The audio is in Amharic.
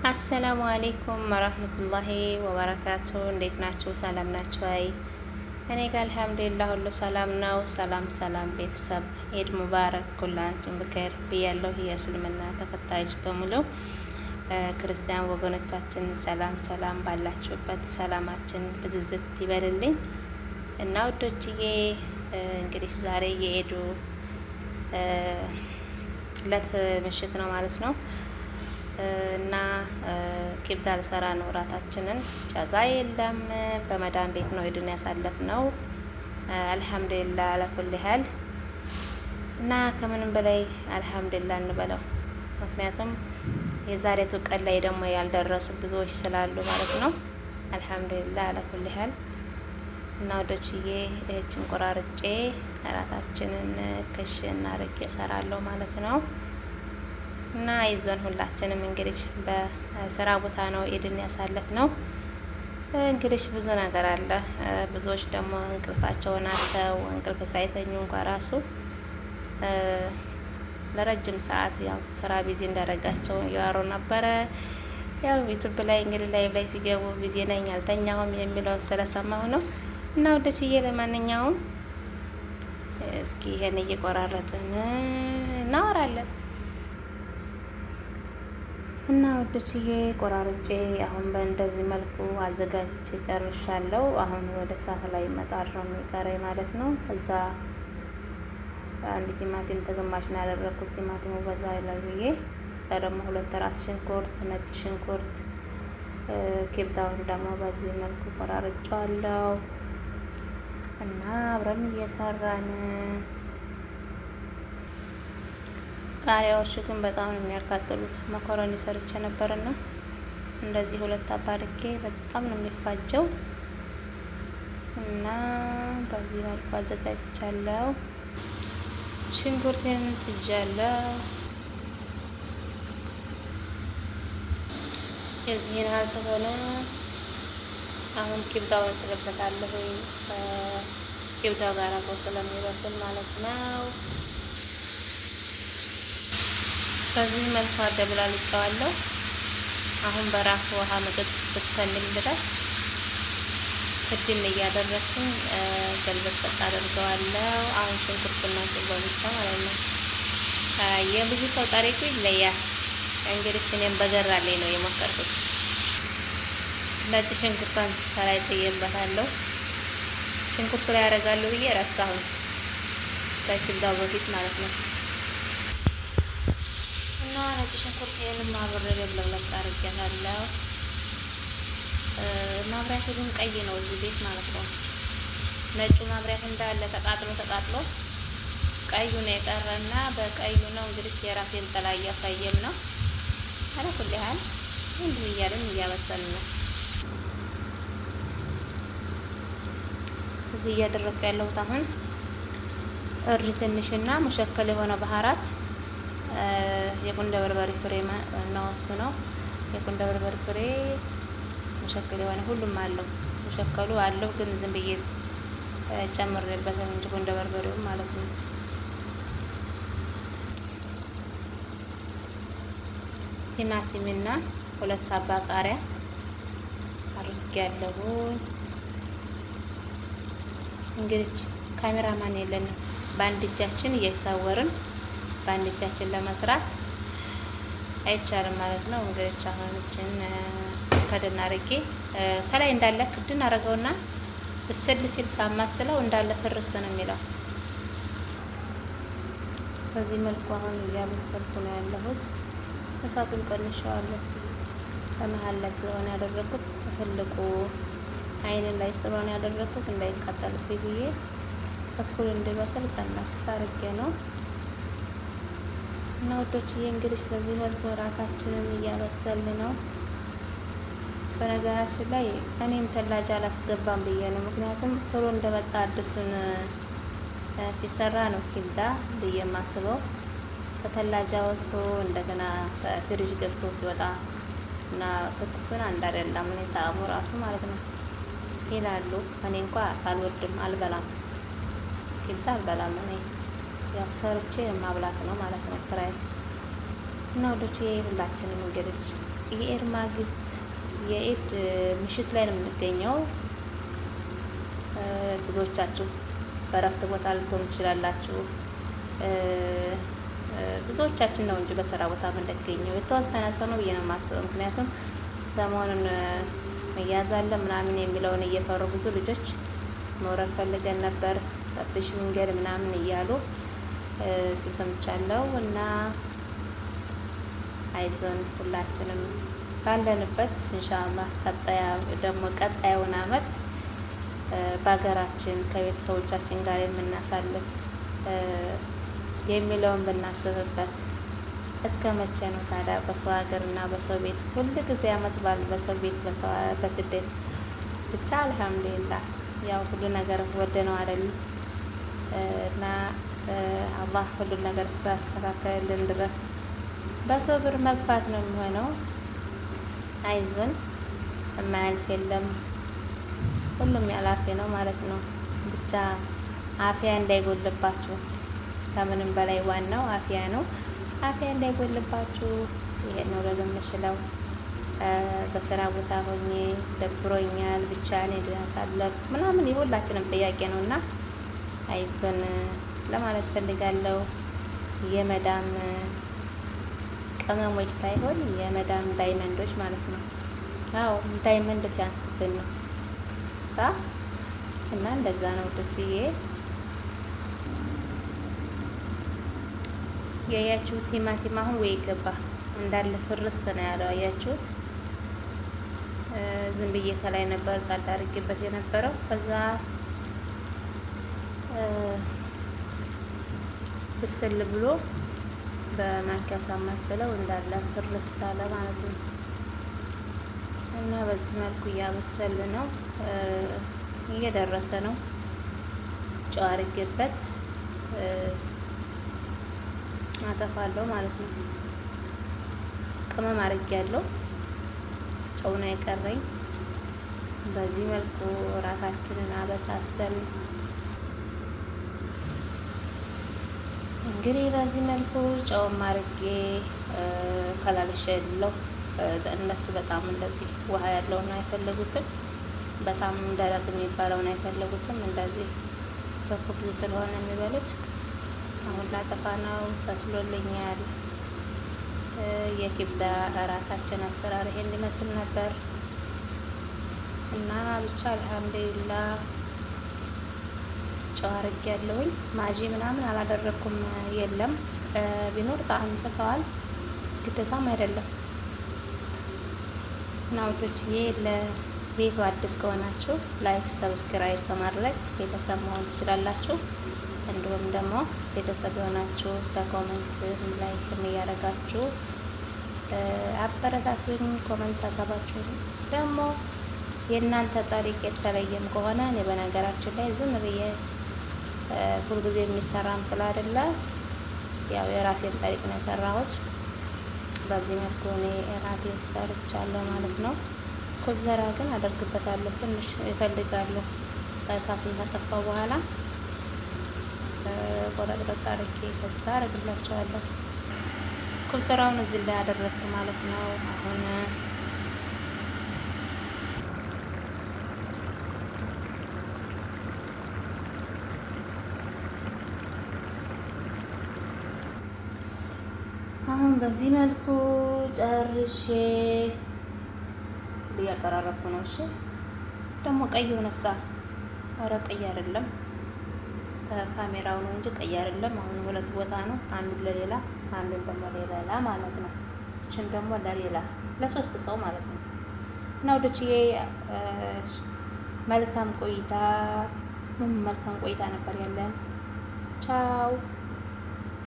السلام عليكم ورحمة الله وبركاته። እንዴት ናችሁ? ሰላም ናችሁ? አይ እኔ ጋር አልሐምዱሊላህ ሁሉ ሰላም ነው። ሰላም ሰላም ቤተሰብ፣ عيد مبارك كل عام وأنتم بخير ብያለሁ። የእስልምና ተከታዮች በሙሉ ክርስቲያን ወገኖቻችን ሰላም ሰላም፣ ባላችሁበት ሰላማችን ብዝዝት ይበልልኝ እና ውዶችዬ እንግዲህ ዛሬ የኢዱ ዕለት ምሽት ነው ማለት ነው እና ኪብዳ ልሰራ ነው እራታችንን። ጃዛ የለም፣ በመዳን ቤት ነው ኢድን ያሳለፍነው። አልሐምዱሊላህ አለኩል ያህል እና ከምንም በላይ አልሐምዱሊላህ እንበለው። ምክንያቱም የዛሬቱ ቀን ላይ ደግሞ ያልደረሱ ብዙዎች ስላሉ ማለት ነው። አልሐምዱሊላህ አለኩል ያህል እና ወዶችዬ እህችን ቆራርጬ እራታችንን ክሽ እናርጌ እሰራለሁ ማለት ነው። እና ይዞን ሁላችንም እንግዲህ በስራ ቦታ ነው ኢድን ያሳለፍ ነው። እንግዲህ ብዙ ነገር አለ። ብዙዎች ደግሞ እንቅልፋቸውን አጥተው እንቅልፍ ሳይተኙ እንኳ ራሱ ለረጅም ሰዓት ያው ስራ busy እንዳደረጋቸው እያወሩ ነበረ። ያው ዩቲዩብ ላይ እንግዲህ live ላይ ሲገቡ busy ነኝ አልተኛሁም የሚለውን ስለሰማሁ ነው። እና ውዶችዬ ለማንኛውም እስኪ ይሄን እየቆራረጥን እናወራለን። እና ውዶችዬ ቆራርጬ አሁን በእንደዚህ መልኩ አዘጋጅቼ ጨርሻለሁ። አሁን ወደ እሳት ላይ መጣድ ነው የሚቀረኝ ማለት ነው። እዛ አንድ ቲማቲም ተግማሽ ነው ያደረኩት። ቲማቲሙ በዛ ይላል ብዬ እዛ ደግሞ ሁለት ራስ ሽንኩርት፣ ነጭ ሽንኩርት፣ ኬብዳውን ደግሞ በዚህ መልኩ ቆራርጬዋለሁ እና አብረን እየሰራን። ቃሪያዎቹ ግን በጣም ነው የሚያቃጥሉት። መኮረኒ ሰርቼ ነበርና እንደዚህ ሁለት አባርጌ በጣም ነው የሚፋጀው እና በዚህ መልኩ አዘጋጅቻለሁ። ሽንኩርቴን ጥጃለሁ። የዚህን ያህል ከሆነ አሁን ኪብዳውን እጥልበታለሁ። ኪብዳው ጋር አብሮ ስለሚበስል ማለት ነው። በዚህ መልኩ አደብላልጨዋለሁ። አሁን በራሱ ውሃ መጠጥ እስከሚል ድረስ ክድን እያደረግኩኝ ገልበጥ አደርገዋለሁ። አሁን ሽንኩርቱና ጩባው ብቻ ማለት ነው። የብዙ ሰው ጠሪቁ ይለያል። እንግዲህ እኔም በገራልኝ ነው የሞከርኩት። ነጭ ሽንኩርቷን ከላይ ጥዬበታለሁ። ሽንኩርቱ ላይ ያደርጋለሁ ብዬ ረሳሁኝ፣ ከኪብዳው በፊት ማለት ነው። እና ነጭ ሽንኩርቴንም አብሬ ለብለብ አድርጌያለሁ። ማብሪያቱ ግን ቀይ ነው እዚህ ቤት ማለት ነው። ነጩ ማብሪያት እንዳለ ተቃጥሎ ተቃጥሎ ቀዩ ነው የቀረና በቀዩ ነው እንግዲህ የራሴን ጥላ እያሳየም ነው። አለኩል ያህል እንዲሁ እያልን እያበሰልን ነው። እዚህ እያደረኩ ያለሁት አሁን እርድ ትንሽና መሸከል የሆነ ባህራት የቁንደ በርበሬ ፍሬ ነው፣ እሱ ነው የቁንደ በርበሬ ፍሬ መሸከል የሆነ ሁሉም አለው። መሸከሉ አለው ግን ዝም ብዬ ጨምሬበት እንጂ ቁንደ በርበሬው ማለት ነው። ቲማቲምና ሁለት አባ ቃሪያ አድርጌያለሁ። እንግዲህ ካሜራማን የለንም። በአንድ እጃችን እየሳወርን በአንድ እጃችን ለመስራት አይቻልም ማለት ነው። እንግዲህ አሁን እችን ከድን አድርጌ ከላይ እንዳለ ክድን አደረገውና ብስል ሲል ሳማስለው እንዳለ ፍርስ ነው የሚለው። በዚህ መልኩ አሁን እያበሰልኩ ነው ያለሁት። እሳቱን ቀንሼዋለሁ። በመሀል ላይ ስለሆነ ያደረኩት ትልቁ አይን ላይ ስለሆነ ያደረኩት እንዳይቃጠልብኝ ብዬ እኩል እንዲበስል ቀነስ አድርጌ ነው። እና ውዶችዬ እንግዲህ በዚህ መልኩ እራታችንን እያበሰልን ነው። በነገራችን ላይ እኔም ተላጃ አላስገባም ብዬ ነው። ምክንያቱም ቶሎ እንደመጣ አዲሱን ሲሰራ ነው ኪብዳ ብዬ የማስበው። ከተላጃ ወጥቶ እንደገና ፍሪጅ ገብቶ ሲወጣ እና ትኩሱን አንድ አይደለም፣ እኔ ጣዕሙ ራሱ ማለት ነው ይላሉ። እኔ እንኳ አልወድም፣ አልበላም፣ ኪብዳ አልበላም። እኔ ያው ሰርቼ ማብላት ነው ማለት ነው ስራዬ። እና ውዶቼ ሁላችንም እንግዲህ የኢድ ማግስት የኢድ ምሽት ላይ ነው የምንገኘው። ብዙዎቻችሁ በእረፍት ቦታ ልትሆኑ ትችላላችሁ። ብዙዎቻችን ነው እንጂ በስራ ቦታ የምንገኘው የተወሰነ ሰው ነው ብዬ ነው የማስበው። ምክንያቱም ሰሞኑን መያዝ አለ ምናምን የሚለውን እየፈሩ ብዙ ልጆች መውረድ ፈልገን ነበር ጠብሽ መንገድ ምናምን እያሉ ሲል ሰምቻለሁ። እና አይዞን ሁላችንም ባለንበት ኢንሻአላህ ደግሞ ቀጣዩን አመት በሀገራችን ከቤተሰቦቻችን ጋር የምናሳልፍ የሚለውን ብናስብበት። እስከ መቼ ነው ታዲያ በሰው ሀገር እና በሰው ቤት ሁል ጊዜ አመት በዓል በሰው ቤት በስደት ብቻ? አልሐምዱሊላህ ያው ሁሉ ነገር ወደነው አይደል? እና አላህ ሁሉን ነገር ስላስተካከለልን ድረስ በሶብር መግፋት ነው የሚሆነው። አይዞን፣ የማያልፍ የለም። ሁሉም ያላፊ ነው ማለት ነው። ብቻ አፊያ እንዳይጎልባችሁ፣ ከምንም በላይ ዋናው አፊያ ነው። አፊያ እንዳይጎልባችሁ ይሄን ነው ልል የምችለው። በስራ ቦታ ሆኜ ደብሮኛል፣ ብቻ እኔ ያሳለፍ ምናምን የሁላችንም ጥያቄ ነው እና አይዞን ለማለት ፈልጋለሁ። የመዳም ቅመሞች ሳይሆን የመዳም diamond ኦች ማለት ነው። አዎ diamond ሲያንስብን ነው ሳ እና እንደዛ ነው ውዶችዬ። ያያችሁት ቲማቲም አሁን ወይ ገባ እንዳለ ፍርስ ነው ያለው። አያችሁት? ዝም ብዬ ከላይ ነበር ጣል አድርጌበት የነበረው። ከዛ ብስል ብሎ በማንኪያ ሳማስለው እንዳለ ፍርስ አለ ማለት ነው። እና በዚህ መልኩ እያበሰል ነው፣ እየደረሰ ነው። ጨው አድርጌበት አጠፋለሁ ማለት ነው። ቅመም አድርጌያለሁ፣ ጨው ነው የቀረኝ። በዚህ መልኩ እራታችንን አበሳሰል። እንግዲህ በዚህ መልኩ ጨውም አድርጌ ከላልሼ ያለው እነሱ በጣም እንደዚህ ውሃ ያለውን አይፈልጉትም። በጣም ደረቅ የሚባለውን አይፈልጉትም። እንደዚህ በኩብዝ ስለሆነ የሚበሉት። አሁን ላጠፋ ነው፣ በስሎልኛል። የኪብዳ እራታችን አሰራር ይሄን ሊመስል ነበር እና ብቻ አልሐምዱሊላህ ጨው አድርጌያለሁኝ። ማጂ ምናምን አላደረኩም። የለም ቢኖር ጣዕም ይሰጠዋል፣ ግዴታም አይደለም። እና ውዶችዬ ለቤቱ አዲስ ከሆናችሁ like፣ subscribe በማድረግ ቤተሰብ መሆን ትችላላችሁ። እንዲሁም ደግሞ ቤተሰብ የሆናችሁ በ comment like እያደረጋችሁ አበረታቱኝ። Comment ሀሳባችሁን ደግሞ የእናንተ ጠሪቅ የተለየም ከሆነ እኔ በነገራችን ላይ ዝም ብዬ ሁልጊዜ የሚሰራም ስላይደለ ያው የራሴን ጠሪቅ ነው የሰራሁት። በዚህ መልኩ እኔ እራቴን ሰርቻለሁ ማለት ነው። ኩብዘራ ግን አደርግበታለሁ፣ ትንሽ እፈልጋለሁ። እሳቱን ከጠፋው በኋላ ቆረጥረጥ አድርጌ ከዛ አደርግላቸዋለሁ። ኩብዘራውን እዚህ ላይ አደረግኩ ማለት ነው። አሁን በዚህ መልኩ ጨርሼ እያቀራረብኩ ነው። እሺ ደግሞ ቀይ ሆነሳ? ኧረ ቀይ አይደለም፣ ከካሜራው ነው እንጂ ቀይ አይደለም። አሁን ሁለት ቦታ ነው፣ አንዱን ለሌላ አንዱን ደግሞ ለሌላ ማለት ነው። እችን ደግሞ ለሌላ ለሶስት ሰው ማለት ነው። እና ውዶችዬ መልካም ቆይታ፣ መልካም ቆይታ ነበር ያለን። ቻው።